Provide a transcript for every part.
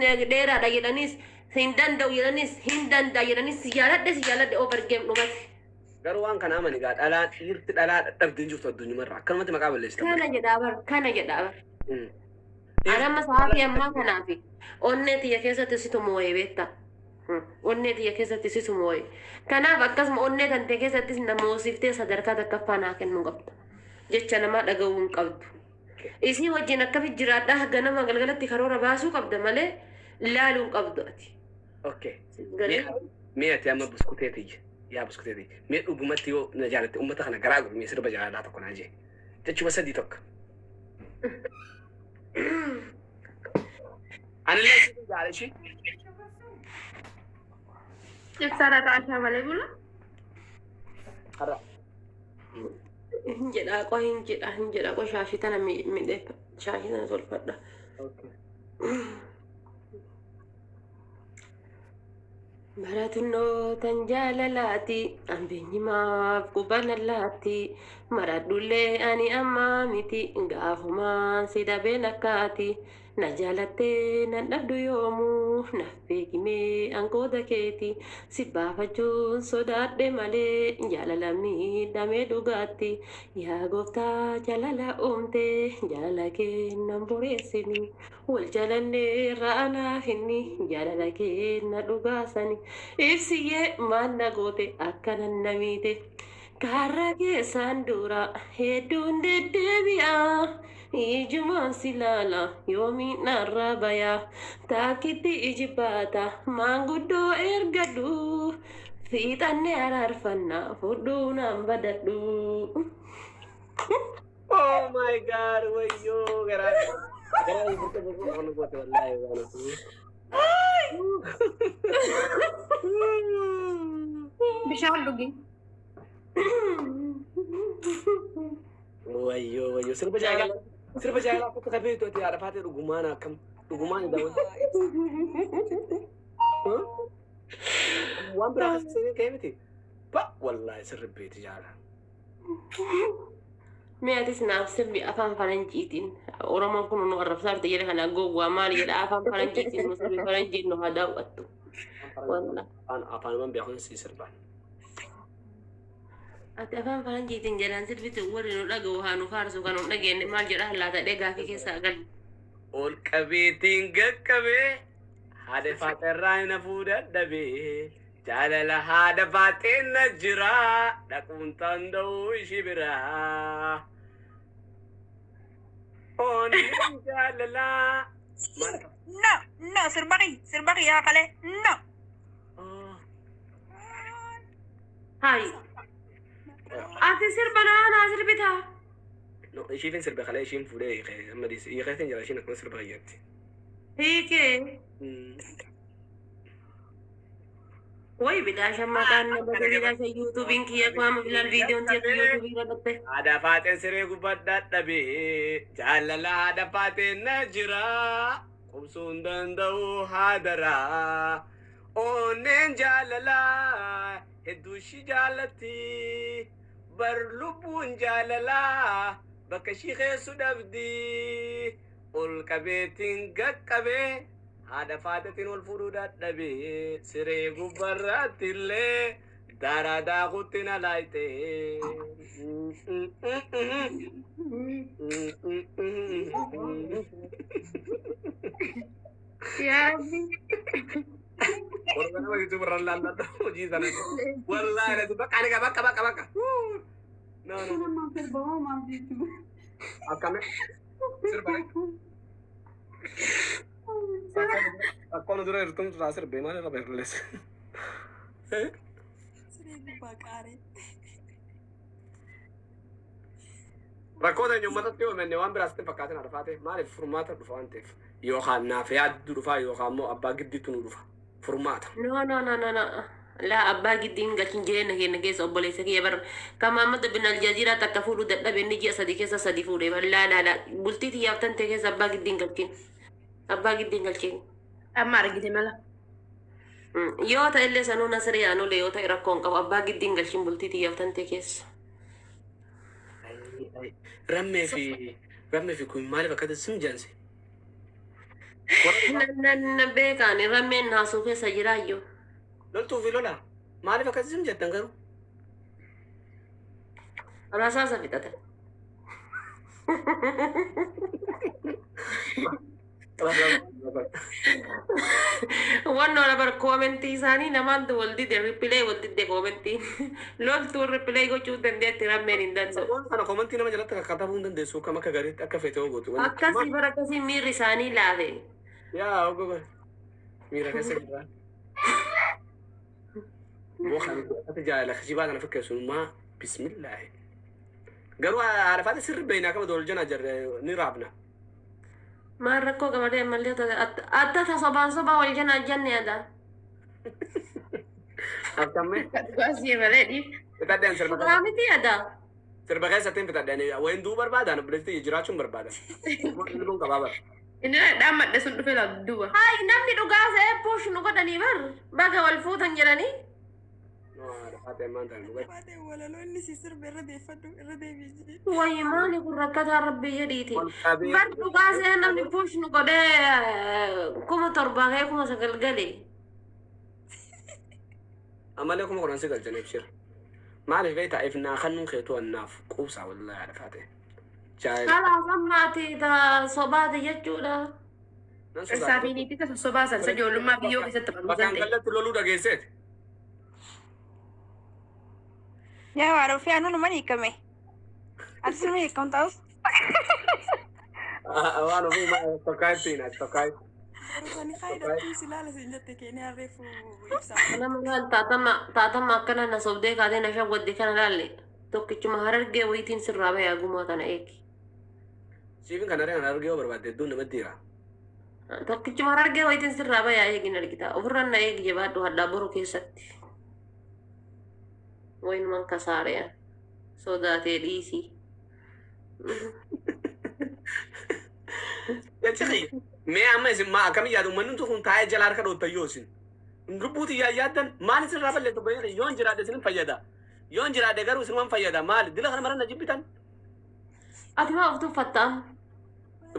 Dheeraadha jedhanis, hin danda'u jedhanis, hin danda'a jedhanis, si jaaladhe, si jaaladhe, over game, dhumate. Garuu waan kana amani gaa, dhalaan dhiirti dhalaa dadhabde hin jirtu addunyumarra. Akkanumatti maqaa balleessita. Kana jedhaa bar, kana jedhaa bar. Ani amma sa'aatii ammaa kanaafi onnee tiyya keessatti situ moo'ee beektaa. Onnee tiyya keessatti situ moo'e. Kanaaf akkasuma onnee tantee keessattis na moosiftee sadarkaa takkaffaa naa kennuu qabda. Jecha namaa dhaga'uu hin qabdu. Isii wajjin akkamitti jiraadhaa ganama galgalatti karoora baasuu qabda malee laaluu hin qabdu ati. Okay. Galee? Mee ati amma buskutee tiyya. Yaa buskutee tiyya. Mee dhugumatti yoo na jaalatte uummata kana garaa godhu, mee sirba jaalalaa tokko naa jee. Jechuma sadii tokko. Anillee sitti jaala ishee. Ibsaadha xaashaa malee bula. Har'a. Hin jedhaa qoy, hin jedhaa, hin jedhaa qoy, shaashii tana midheeffa, shaashii tana tolfadha. Okay. Baratunnoo tan jaalalaati, ambeenyi maaf quban allaatti, maradhullee ani ammaa miti, gaafumaan si dhabeen akkaati, na jaalattee nan dhabdu yoomuu, naaf beekimee an qooda keeti, si baafachuun sodaadhe malee, jaalala miidhamee dhugaatti, yaa gooftaa jaalala uumte, jaalala kee nan boreessini, wal jalannee ra'anaa inni jaalala kee na dhugaasani, ibsiyyee maal na goote akkanan na miite, kaarra keessaan dura hedduun deddeebi'a, ijumaan si laala yoomiin narra baya, taakkitti iji baata maanguddoo ergadhu, fiixanne araarfanna fudhuu naan badadhu. Oh my God, wayyoo garaa garaa burqa burqa kan goote wallaahi waan. Bishaan dhugi. Wayyoo wayyoo, sirba jaalalaa, sirba jaalalaa akka kabeetu ati haadha faatee dhugumaan akkam dhugumaan daawwatu. Waan biraa keessa seenee ka'ee miti. Ba wallaahi sirri beeti jaala. Mee atis naaf sirbi afaan faranjiitiin. Oromoon kun nu arrabsaa jirti jedhe, kana gowwaa maali jedha, afaan faranjiitiin nu sirbi, faranjiin nu haa daawwattu. Wallah. Afaan afaanumaan beekuun si sirbaan. Ati afaan faranjiitiin jedhaan sirbitu, warri nu dhaga'u haa nu faarsu, kan nu dhageenye maal jedha laata dhee gaafii keessaa galu. Ol qabeetiin qaqqabee haadha faaxerraa na fuudhadhabee, jaalala haadha faaxeen na jira, dhaquun danda'u ishii biraa. Onneen jaalalaa. Maal qaba? No, no, sirba kiyya, sirba kiyya haa kalee. No. Oh. Hayi. Ati sirba naa naa sirbitaa. No, ishiifin sirba kalee ishiin fuudhee hiikee amma dhiisi. Hiikeetiin jira ishiin akkuma sirba kiyyatti. Hiikee. Way bidaasha maqaan na bade, bidaasha YouTubeiin kiyya kwaama filan viidiyoon tiyya YouTubeii irra dhatte. Haadha faaxeen siree gubbadhaa dhabee, jaalala haadha faaxeen na jira, qubsuu hin danda'u haadaraa, onneen jaalalaa hedduu ishii jaalatti bar, lubbuun jaalalaa bakka ishii keessu dhabdi, ol qabeetiin qaqqabee haadha faaxetiin ol fuudhuu dadhabee, siree gubbarratti illee daaraa daakutti na laayite. Yaabbi. Warra nama jechuun warra laalladha hojii sana. Wallaahi nati bakka ani bakka bakka bakka. No, no. Nama sirbamoo maal jechuudha? Akkami sirba akkuma dura hirtumtu taa sirbe maal irra beeklees. Siree gubbaa qaaree. Rakkoo teenya uummatatti yoo himenne waan biraas itti fakkaatin haadha faate, maaliif furmaata dhufa waan ta'eef, yookaan naaf yaaddu dhufa yookaan immoo abbaa giddiitu nu dhufa furmaata. No, no, no, no, no. Laa, abbaa giddiin galchin jireenya keenya keessa, obboleessa kiyya bar. Kama Ahmad bin Aljaziiraa takka fuudhuu dadhabe, inni ji'a 3 keessa sadi fuudhe bar. Laa, laa, laa, bultii tiyyaaf tante keessa abbaa giddiin galchin. Abbaa giddiin galchin. Amma argite mala. Yoo ta'e illee sanuu nasiree aanulee yoo ta'e rakkoo hin qabu, abbaa giddiin galchin bultii tiyyaaf tante keessa. Rammee fi kun maaliif akkati sim jaanse? Warra Nan nan beekaan rammeen naasuu keessa jiraayyuu. loltuu fi lola maaliif akkasiin jettan garuu? Rasaasa fixate. Wannoodha bar koomentii isaanii namaantu wal dide ripilee wal dide koomentiin. Loltuun ripilee gochuu dandeetti rammeen hin danda'u. Saboon kana koomentii nama jalatti kakkatabuu hin dandeessu akkam akka gaariitti akka feete hoo gootu. Akkasii bara akkasii miirri isaanii laafe. Yaa obbo Bar. Miira keessa jirra. Boo kan ati jaalala kijibaa kana fakkeessu maa bismillaahi. Garuu haadha faate sirri beekna akkama dool jana jarre ni raabna. Maal rakkoo qabadee ammallee adda ta sobaan sobaa wal janaa jenne ada. Akkamme Dhugaasii malee dhiif. fitadheen sirba Dhugaa miti ada. sirba keessatti fitadheen wayin duu barbaadan obboleettii jiraachuun barbaadan. Lubbuun qabaa bara. Inni dhaammadhe sun dhufee laal duuba. Hayi namni dhugaa se'ee push nu godhanii bar baga wal fuutan jedhanii. No haadha faate ammaan ta'an dhugaa. Baatee walaloo inni si sirba irra deeffadhu irra deebi'i. Wayyi maali kun rakkataa rabbii jedhiiti. Wal qabee. Bar dhugaa se'ee namni push nu godhee 7,000 ka'ee 9,000 gale. Amalee 10,000 si galchan ibsira. Maaliif beektaa if naa kannuun keetu annaaf quubsaa wallaahi haadha faate. Jaalala. Kalaaf ammaati ta sobaati jechuudha. Nan Irsaa sodaadha. fi niitii tasa sobaasan isa ijoollummaa biyyoo keessatti Bakkaan barumsan ta'e. gallatti loluu dhageesseeti. Yaa waan ofii aannan uma hiikame. Ati sirba hiikamu ta'us. Waan ofii tokkaa ittiin ati tokkaa itti. Barbaani faayidatu si laala siin jette keenyaa reefu ibsa. Nama laal taatama taatama akkana na sobdee kaatee na shawwadde kana laalle tokkichuma harargee wayitiin sirraa bahe gumaa kana eegi. Siifin kan aree kan argee yoo barbaadde hedduun namatti jira. Tokkichuma harargee wayitiin sirraa bahe eegin argita. Ofirraan na eegi jabaadhu hadhaa boru keessatti. Wayinuman kasaareen sodaatee dhiisii. Jechi kiyya. Mee amma isin maa akkami yaadu uummanni kun taa'ee jala harka dhoottan yoo isin. Lubbuuti yaa yaaddan maal isin irraa balleessu bayyee yoon jiraadhe isin fayyada. Yoon jiraadhe garuu isin waan fayyada maali dila kana mara na jibbitan. Ati maa of tuffattaa?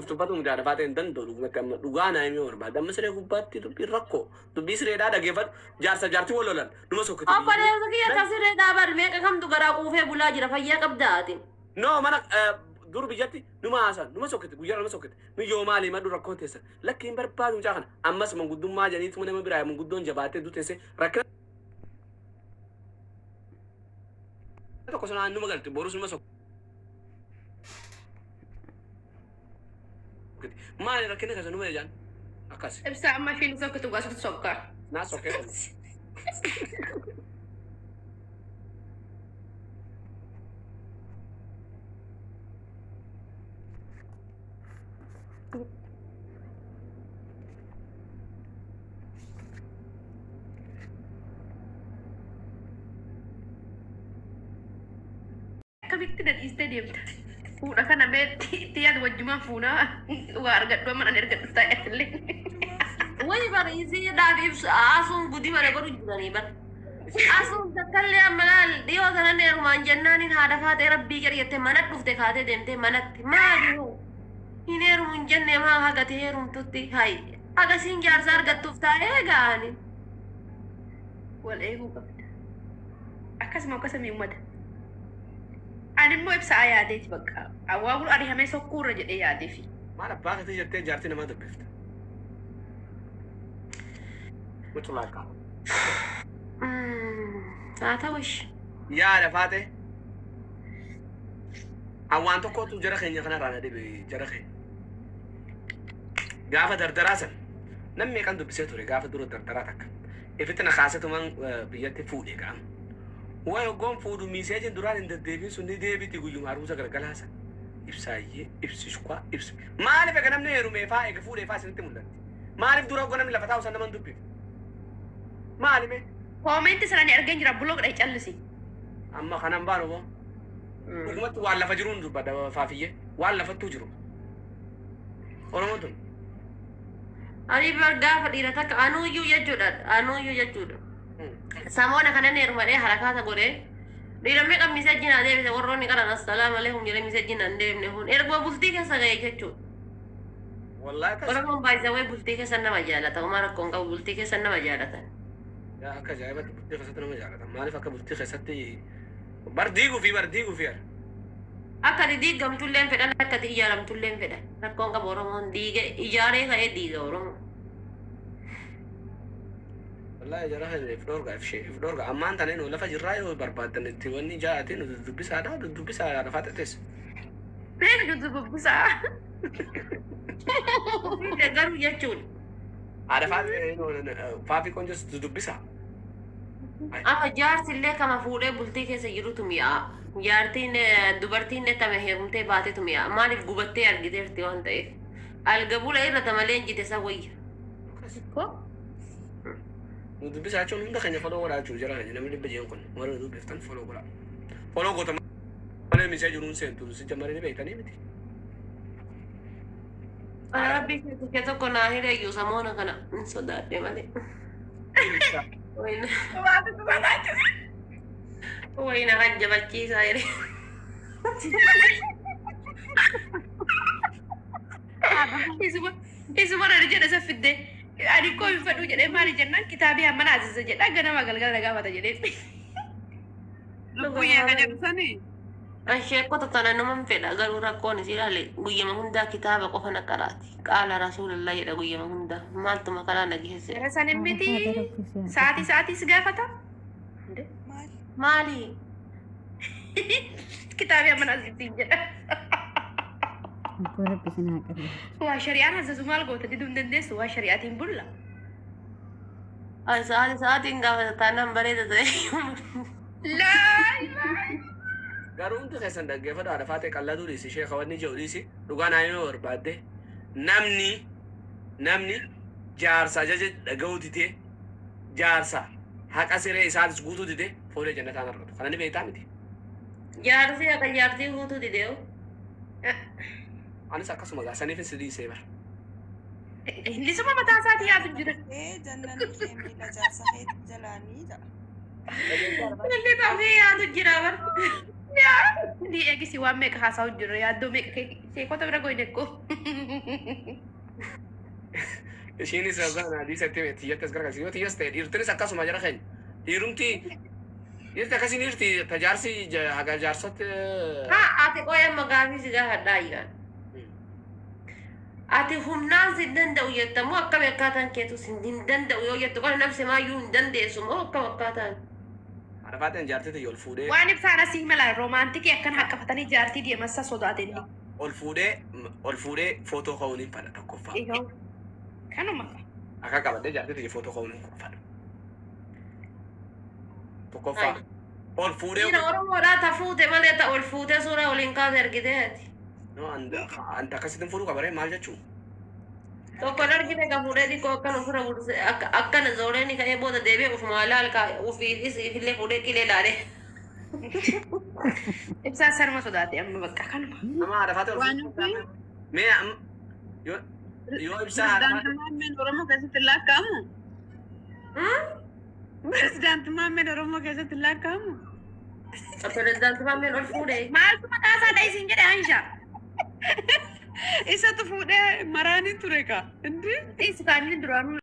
Tuffatu mudaa faatee hin danda'u dhugumatti amma dhugaa naa himee barbaada. Amma siree gubbaatti dubbii rakkoo dubbii sireedhaa dhageeffadhu jaarsa jaartii wal lolan numa sokkiti. Obboleessa kiyya ka siree dhaaban meeqa kamtu garaa quufee bulaa jira fayyaa qabdaa ati. No mana dur biyyatti numa haasan numa sokkiti guyyaa numa sokkiti nu yoo maali madhu rakkoon teessan lakki hin barbaadu mucaa kana ammas manguddummaa jedhaniitu nama biraa manguddoon jabaattee du teesse rakkina tokko sanaan numa galti borus numa sokkiti maali rakkina keessa numa ejaan akkas Ibsaa amma ishiin sokkitu gaasutu sokkaa. naa sokkee Akkamitti na dhiistee deemta? Fuudha kana mee itti yaadu wajjumaan fuunaa waa argadhu amma nan ergadhu ta'e illee. Wayi bar isiidhaaf ibsu asuun gudii mana godhu jiranii bar. Asuun takkallee amma laal dhiyoo sanan heerumaan jennaaniin haadha faatee rabbii jedhi jettee mana dhufte kaatee deemtee manatti maali hoo hin heerumu hin jenne maa hagate heerumtutti hayi agasiin jaarsa argattuuf taa'ee gaani. Wal eeguu qabda. Akkasuma akkasuma uummata. Ani immoo ibsaa yaadeeti bakka. Waa bulu ani hamee sokkuurra jedhee yaadeefi. maal abbaa keetii jettee jaartii namaa dubbifta. Muculaaqaa. Haa ta'u ishi. Yaada faate. An waan tokkotu jara keenya kanarraa na dhibe jara keenya. Gaafa dardaraa san namni meeqan dubbisee ture gaafa dura dardaraa takka. Ifitti na kaasetumaan biyyatti fuudhe gaama. Wayi hoggoon fuudhu miiseejiin duraan hin deddeebiin sun ni deebiti guyyuma aruusa galgalaa san. Ibsaayyee ibsishkwaa ibsi. Maaliif egaa namni heerumee faa eega fuudhee faa isinitti mul'atti? Maaliif dura hoggoo namni lafa taa'u san nama hin dubbifne? Maali mee? Koomenti sana ni argeen jira buloo godhee callisi. Amma kanan baanu moo? Dhugumatti waan lafa jiruun dubbadha faafiyyee. Waan lafattuu jiru. Oromoon tun. Ani bar gaafa dhiira takka anuuyyuu jechuudha anuuyyuu jechuudha. Samoona kanan heerumadhee harakaata godhee dhiira meeqa miseejji naa deebise warroonni qaran assalaamu alaikum jedhee miseejji naan deebine kun erguma bultii keessa ga'e jechuudha. Wallaahi akkas. Oromoon baay'isawee bultii keessa nama jaalata. Homaa rakkoon qabu, bultii keessa nama jaalatan. Yaa, akka ajaa'ibatti bultii keessatti nama jaalatan. Maaliif akka bultii keessatti bar diiguu fi bar diiguu fi Akka ati diigamtullee fedhan, akka ati ijaaramtullee fedhan. Rakkoon qabu, Oromoon diige ijaaree ka'ee diiga Oromoon. Wallaahi jara if dhoorga, if dhoorga. Ammaan taneen lafa jirraa yoo barbaaddan itti wanni jaa'atiin dudubbisaadha, dudubbisaa lafaa xexees. Nuti bubbisaa. Garuu jechuudha. Haadha faafii qoonjos dudubbisaa. Amma jaarsillee kama fuudhee bultii keessa jirutu mi'aa. Jaartiin, dubartiin tame heerumtee baatetu mi'aa. Maaliif gubattee argiteerti waan ta'eef. Alga bula irra tamalee jite isa wayya. Nu dubbisaa jechuun hunda keenya follow godhaa jechuudha. Jara keenya namni 600 kun warra nu dubbiftan follow godhaa. Follow goota malee misee jiruun seentu si jammaree ni beektanii miti. Rabbi kee tokko naa hireeyyuu samoona kana hin sodaadhe malee. Waatu barbaachisa. Wayina kan jabachiisaa jedhe. Isuma nani jedhe isa fidde. Ani koo hin fedhu jedhee, maali jennaan, kitaabii hammana aziza jedha, ganama galgala na gaafata jedhee. Lubbuyyee ka jedhu sanii. Sheekota tana numan fedha, garuu rakkoon isii ilaale guyyama hundaa kitaaba qofa na qaraati. Qaala rasuulallah jedha guyyama hundaa. Maaltuma karaa na geesse. Gara san miti, sa'aatii sa'aatii si gaafata. Maali? Maali? Kitaabii hammana aziziin jedha. Abboo, Rabbi isin haa qajeelchu. Waa shari'aan azazu maal goota, diduu hin dandeessu, waa shari'aatiin bulla. Sa'aatii sa'aatiin gaafata taanaan bareeda ta'e. Laa ilaaha. Garuu hundi keessan dhaggeeffadhu, haadha faatee qalladuu dhiisi, sheeka wanni jedhu dhiisi, dhugaa naa yoo barbaadde, namni jaarsa ajaja dhaga'uu didee, jaarsa haqa siree isaatis guutuu didee, fuula jannataan argatu. Kana ni beektaa miti. Jaarsi akka jaartii guutuu dideewu. Anis akkasuma gaa saniifin si dhiisee bara. Innisuma mataa isaatii yaadu jira. Ee, jannanni kee miila jaarsa keetii jalaanii jedha. Inni ofii yaadu jira bar. Ni eegisi, waan meeqa haasa'u jira, yaaddoo meeqa sheekota bira goyne ko. Ishiinis yookaan hadiisa itti tiyyatti as gargaarsi yoo tiyyas ta'e, dhiirtinis akkasuma jara keenya. Dhiirumti dhiirti akkasiin dhiirti tajaarsi haga jaarsatti. Haa, ati qoy, amma gaafii si gaafadhaa ayyaan. Ati humnaan si danda'u jettamoo akkam akkaataan keetu si hin danda'u yoo jettu kana nafsi maayyuu hin dandeessu moo akkam akkaataan? Haadha faateen jaartii tiyya ol fuudhee Waan ibsaan asii mala romantic akkan haqqafatanii jaartii deemassa sodaate inni. Ol fuudhee footoo ka'uun hin fedha tokkoffaa. Kanuma. Akka qabadhee jaartii tiyya footoo ka'uun hin fedha. Tokkoffaa. Ol fuudhee. Dhiira Oromoodhaa ta fuute malee ta ol fuutee suuraa waliin kaase argitee ati. No, anta akkasitti fuudhuu qabaree maal jechuun? Tokko argite ka fuudhee xiqqoo akkana ofirra buuse, akkana zooree ni ka'ee, booda deebi'ee ofumaa laal ka ofiifis illee fuudhee qilee laale. Ibsaan sanuma sodaate amma, bakka kanuma. Nama haadha faatee ol Waan fuudhuu. ofii Mee yoo ibsaa haadha faatee. Pirezidaanti Maammeen Oromoo keessatti hin lakkaa'amu? Pirezidaanti Maammeen Oromoo keessatti hin lakkaa'amu? Pirezidaanti Maammeen ol fuudhee. Maaltu maqaa isaa dhayisiin jedhe, Aisha? Isatu fuudhee maraanii ture ka. Indi Dhiisi kaanii duraanuu.